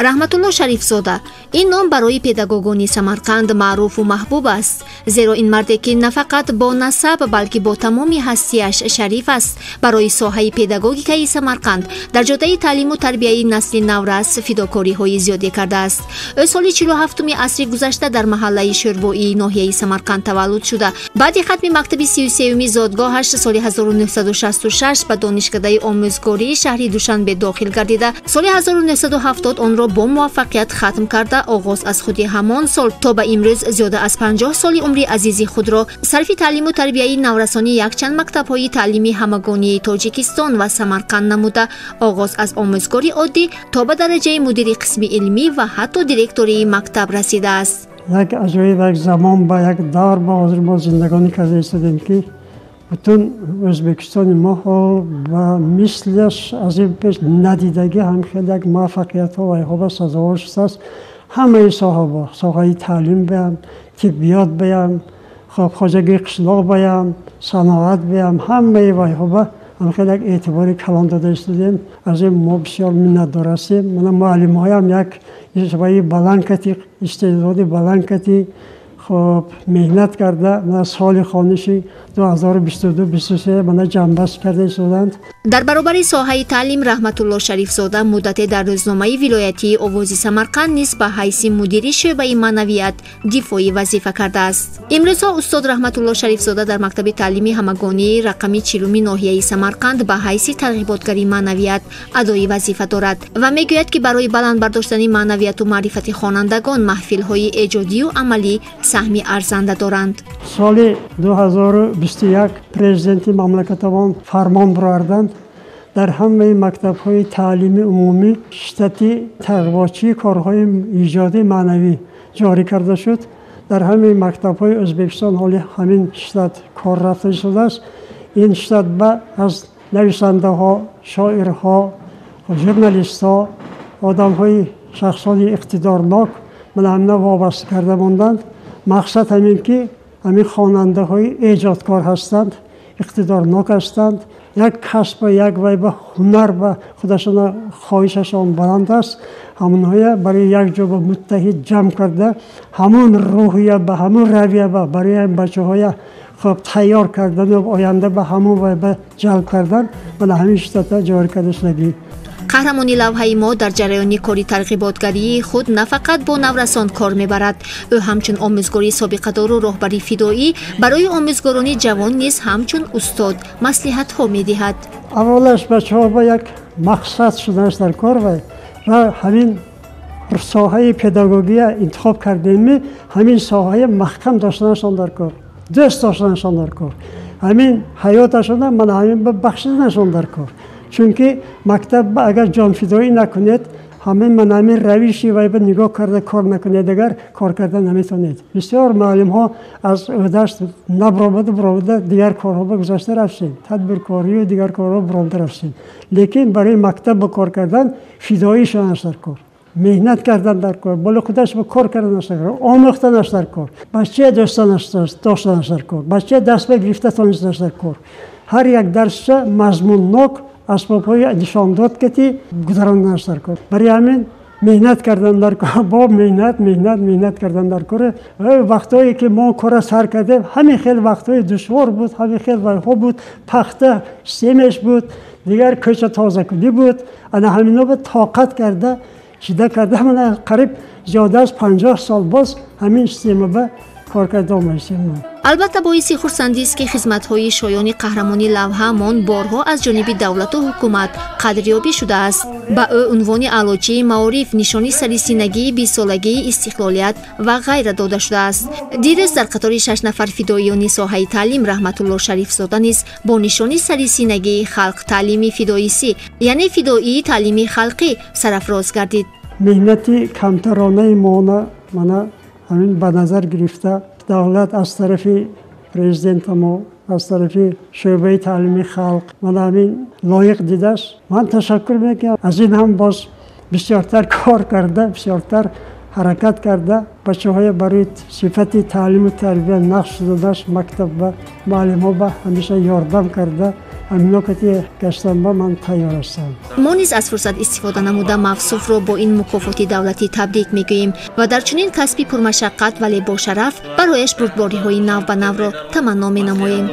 Раҳматулло Шарифзода ин ном барои педагогони Самарқанд маъруфу маҳбуб аст, зеро ин марде, ки на фақат бо насаб, балки бо тамоми ҳастияш шариф аст, барои соҳаи педагогикаи Самарқанд дар ҷодаи таълиму тарбияи насли наврас фидокориҳои зиёде кардааст. Ӯ соли 47-уми асри гузашта дар маҳаллаи Шӯрбоии ноҳияи Самарқанд таваллуд шуда, баъди хатми мактаби 33-юми зодгоҳаш соли 1966 ба Донишкадаи омӯзгории шаҳри Душанбе дохил гардида, соли 1970 онро бо муваффақият хатм карда, оғоз аз худи ҳамон сол то ба имрӯз зиёда аз 50 соли умри азизи худро сарфи таълиму тарбияи наврасони якчанд мактабҳои таълими ҳамагонии Тоҷикистон ва Самарқанд намуда, оғоз аз омӯзгори оддӣ то ба дараҷаи мудири қисми илмӣ ва ҳатто директори мактаб расидааст. Як аҷоиб як замон ба як давр ба ҳозир мо зиндагонӣ карда истодем, ки бутун Ӯзбекистони мо ба мислаш аз ин пеш надидагӣ ҳам хеле як муваффақиятҳо вайҳо сазовор шудааст. Ҳамаи соҳаҳо, соҳаи таълим баям, тиббиёт баям, хоб хоҷагии қишлоқ баям, саноат баям, ҳамаи вайҳо ҳам хеле як эътибори калон дода истодем. Аз ин мо бисёр миннатдор ҳастем. Мана муаллимҳоям як ваи баланд кати, истеъдоди баланд кати, хоб меҳнат карда, мана соли хониши 2022-23 мана ҷамъбаст карда истоданд. Дар баробари соҳаи таълим Раҳматулло Шарифзода муддате дар рӯзномаи вилоятии «Овози Самарқанд» низ ба ҳайси мудири шӯъбаи маънавият дифои вазифа кардааст. Имрӯзҳо устод Раҳматулло Шарифзода дар мактаби таълими ҳамагонии рақами 40-уми ноҳияи Самарқанд ба ҳайси тарғиботгари маънавият адои вазифа дорад ва мегӯяд, ки барои баланд бардоштани маънавияту маърифати хонандагон маҳфилҳои эҷодию амалӣ саҳми арзанда доранд. Соли 2021 президенти мамлакатамон фармон бароварданд: дар ҳамаи мактабҳои таълими умумӣ штати тарғиботчии корҳои эҷодии маънавӣ ҷорӣ карда шуд. Дар ҳамаи мактабҳои Ӯзбекистон ҳоли ҳамин штат кор рафта истодааст. Ин штат ба аз нависандаҳо, шоирҳо, журналистҳо, одамҳои шахсони иқтидорнок мана ҳамина вобаста карда монданд. Мақсад ҳамин, ки ҳамин хонандаҳои эҷодкор ҳастанд, иқтидорнок ҳастанд, як касба, як вай ба ҳунар ба худашона хоҳишашон баланд аст, ҳамонҳоя барои як ҷо ба муттаҳид ҷамъ карда, ҳамон рӯҳия ба ҳамон равия ба барои ҳамин бачаҳоя хоб тайёр кардану оянда ба ҳамон вай ба ҷалб кардан, мана ҳамин штата ҷорӣ карда шудагӣ. Қаҳрамони лавҳаи мо дар ҷараёни кори тарғиботгарии худ на фақат бо наврасон кор мебарад. Ӯ ҳамчун омӯзгори собиқадору роҳбари фидоӣ барои омӯзгорони ҷавон низ ҳамчун устод маслиҳатҳо медиҳад. Аввалаш бачаҳо ба як мақсад шуданаш дар кор ва ҳамин соҳаи педагогия интихоб кардеми, ҳамин соҳаи маҳкам доштанашон дар кор, дӯст доштанашон дар кор, ҳамин ҳаёташона мана ҳамин ба бахшиданашон дар кор. Чунки мактаб агар ҷонфидоӣ накунед, ҳамин мана ҳамин равиши вай ба нигоҳ карда кор накунед, агар кор карда наметавонед. Бисёр муаллимҳо аз ӯҳдаш набаромада баромада дигар корҳо ба гузашта рафтем, тадбиркорию дигар корҳо баромада рафтем. Лекин барои мактаб ба кор кардан фидоӣ шуданаш дар кор, меҳнат кардан дар кор, боло худаш ба кор карданаш дар кор, омӯхтанаш дар кор, бачая доштанаш дар кор, бачая даст ба гирифта тонистанаш дар кор, ҳар як дарсча мазмуннок асбобҳои нишондод кати гузаронданаш дар кор. Барои ҳамин меҳнат кардан дар кор, бо меҳнат, меҳнат, меҳнат кардан дар кор. Вақтҳое ки мо кора сар кардем, ҳамин хел вақтҳои душвор буд, ҳамин хел вайҳо буд, пахта семеш буд, дигар кӯча тозакунӣ буд. Ана ҳамино ба тоқат карда, чида карда, мана қариб зиёда аз 50 сол боз ҳамин система ба кор карда омаистем. Албатта, боиси хурсандист, ки хизматҳои шоёни қаҳрамони лавҳаамон борҳо аз ҷониби давлату ҳукумат қадрёбӣ шудааст. Ба ӯ унвони Аълочии маориф, нишони сарисинагии 20-солагии истиқлолият ва ғайра дода шудааст. Дирӯз дар қатори шаш нафар фидоиёни соҳаи таълим Раҳматулло Шарифзода низ бо нишони сарисинагии халқ таълими фидоисӣ, яъне фидоии таълими халқӣ, сарафроз гардид. Меҳнати камтаронаи мона мана ҳамин ба назар гирифта, давлат аз тарафи президентамо, аз тарафи шӯъбаи таълими халқ мана ҳамин лоиқ дидааст. Ман ташаккур мекунам. Аз ин ҳам боз бисёртар кор карда, бисёртар ҳаракат карда, бачаҳоя барои сифати таълиму тарбия нақш додаш, мактаб ба муаллимҳо ба ҳамеша ёрдам карда. Ҳамино кати гаштан ба ман тайёр ҳастам. Мо низ аз фурсат истифода намуда мавсуфро бо ин мукофоти давлатӣ табрик мегӯем ва дар чунин касби пурмашаққат, вале бошараф барояш бурдбориҳои нав ба навро таманно менамоем.